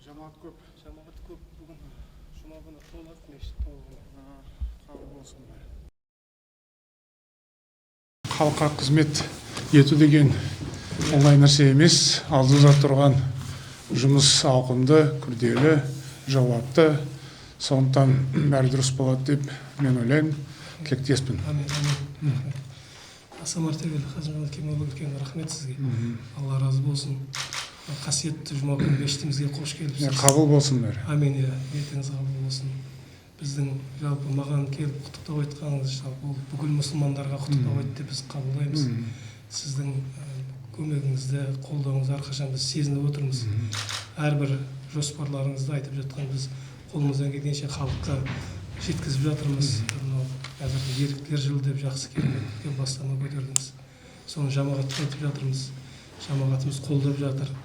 Жамағат көп. Жамағат көп бүгін. Жұма күні толады мешіт толығымен. Қабыл болсын. Халыққа қызмет ету деген оңай нәрсе емес. Алдымызда тұрған жұмыс ауқымды, күрделі, жауапты. Сондықтан бәрі дұрыс болады деп мен ойлаймын, тілектеспін. Әмин, әмин. Рахмет. Аса мәртебелі Қасым-Жомарт Кемелұлы, үлкен рахмет сізге. Алла разы болсын. Қасиетті жұма күні мешітімізге қош келіпсіз. Қабыл болсын бәрі. Әмин, иә, ниетіңіз қабыл болсын. Біздің жалпы маған келіп құттықтау айтқаныңыз, жалпы ол бүкіл мұсылмандарға құттықтау айтты деп біз қабылдаймыз. Сіздің көмегіңізді, қолдауыңызды әрқашан біз сезініп отырмыз. Әрбір жоспарларыңызды айтып жатқан біз қолымыздан келгенше халыққа жеткізіп жатырмыз. Мынау қазіргі Еріктілер жылы деп жақсы, керемет үлкен бастама көтердіңіз. Соны жамағатқа айтып жатырмыз. Жамағатымыз қолдап жатыр.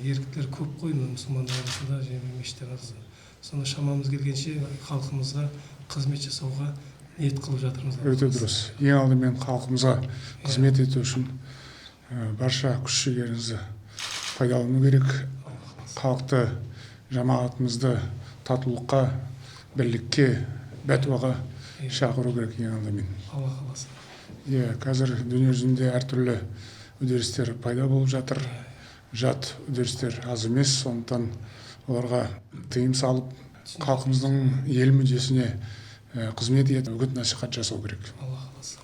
Еріктілер көп қой мына мұсылмандар арасында және мешіттер арасында. Соны шамамыз келгенше халқымызға қызмет жасауға ниет қылып жатырмыз. Өте дұрыс. Ең алдымен халқымызға қызмет ету үшін барша күш жігеріңізді пайдалану керек. Халықты, жамағатымызды татулыққа, бірлікке, бәтуаға шақыру керек ең алдымен. Алла қаласа. Иә, қазір дүние жүзінде әртүрлі үдерістер пайда болып жатыр. Жат үдерістер аз емес, сондықтан оларға тыйым салып, халқымыздың ел мүддесіне қызмет етіп, үгіт насихат жасау керек. Алла қаласа.